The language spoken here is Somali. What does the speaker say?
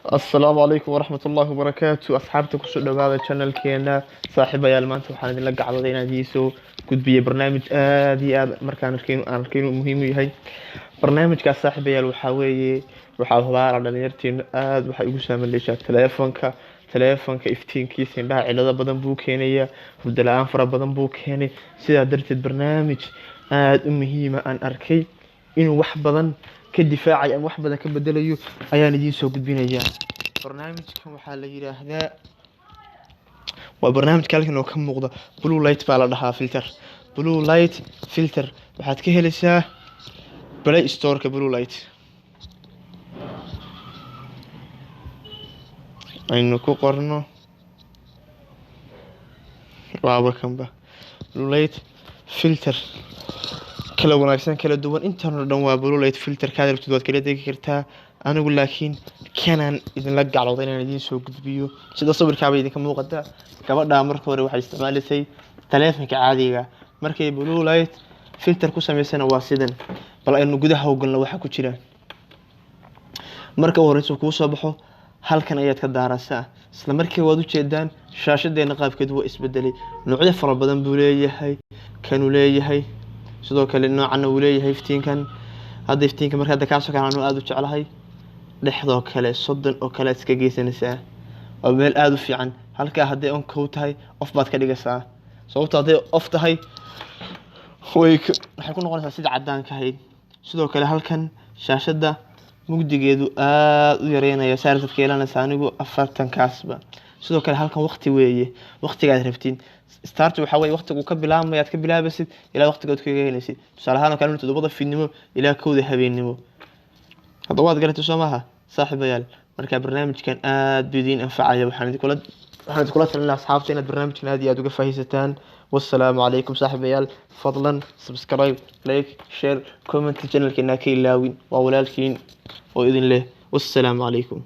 Asalaamu calaykum waraxmat ullaahi wabarakaatu. Asxaabta kusoo dhawaada channelkeena. Saaxiibayaal, maanta waxaan idinla gacdaday inaan idiin soo gudbiyey barnaamij aada iyo aad markaan arkay aan arkay inuu muhiim u yahay barnaamijkaas. Saaxiibayaal, waxaa weeye, waxaa hubaala dhalinyarteenu aada waxay ugu saamaleyshaa teleefonka. Teleefonka iftiinkiisa indhaha cilado badan buu keenaya, hurdo la-aan fara badan buu keenay. Sidaa darteed barnaamij aada u muhiima aan arkay inuu wax badan ka difaacay ama wax badan ka bedelayo ayaan idiin soo gudbinayaa. Barnaamijkan waxaa la yiraahdaa, waa barnaamijka halkan oo ka muuqda, blue light baa la dhahaa filter, blue light filter. Waxaad ka helaysaa Play Storeka. Blue light aynu ku qorno, waaba kanba, blue light filter. Kala wanaagsan, kala duwan, intan oo dhan waa blue light filter. Kaad rabtid waad kala degi kartaa. Anigu laakiin kanaan idinla gaclooda inaan idiin soo gudbiyo. Sida sawirkaaba idinka muuqata, gabadhaa marka hore waxay isticmaalisay taleefanka caadiga, markay blue light filter ku sameysana waa sidan. Bal aynu gudaha u galno waxa ku jira. Marka u horeysa kuu soo baxo, halkan ayaad ka daarasaa. Isla markii waad ujeedaan shaashadeena qaabkeed waa isbedelay. Noocyo fara badan buu leeyahay, kanuu leeyahay, sidoo kale noocana uu leeyahay. Iftiinkan hadda, iftiinka marka hadda kaasoo kale anu aada u jeclahay, dhexdoo kale 30 oo kale aad iska geysanaysaa. Waa meel aada u fiican. Halkaa hadday on kow tahay, off baad ka dhigaysaa, sababto hadday off tahay way waxay ku noqonaysaa sida cadaanka ahayd. Sidoo kale halkan shaashadda mugdigeedu aada u yareynaya, saartad ka yeelanaysa. Anigu 40-kaasba. Sidoo kale halkan waqti weeye, waqtigaad rabtid. Start waxaa weye waqtigu ka bilaabmaya, aad ka bilaabaysid ilaa waqtigaad kaga helaysid. Tusaale ahaan oo kale 7-da fiidnimo ilaa 1-da habeennimo. Hadda waad garatay, soo maaha, saaxiibayaal? Marka barnaamijkan aada buu idiin anfacaya. Waxaan idinkula talin lahaa, asxaabta, inaad barnaamijkan aad iyo aada uga faahiisataan. Wassalaamu calaykum, saaxiibayaal. Fadlan subscribe, like, share, comment channelkeena ka ilaawin. Waa walaalkiin oo idin leh wassalaamu calaykum.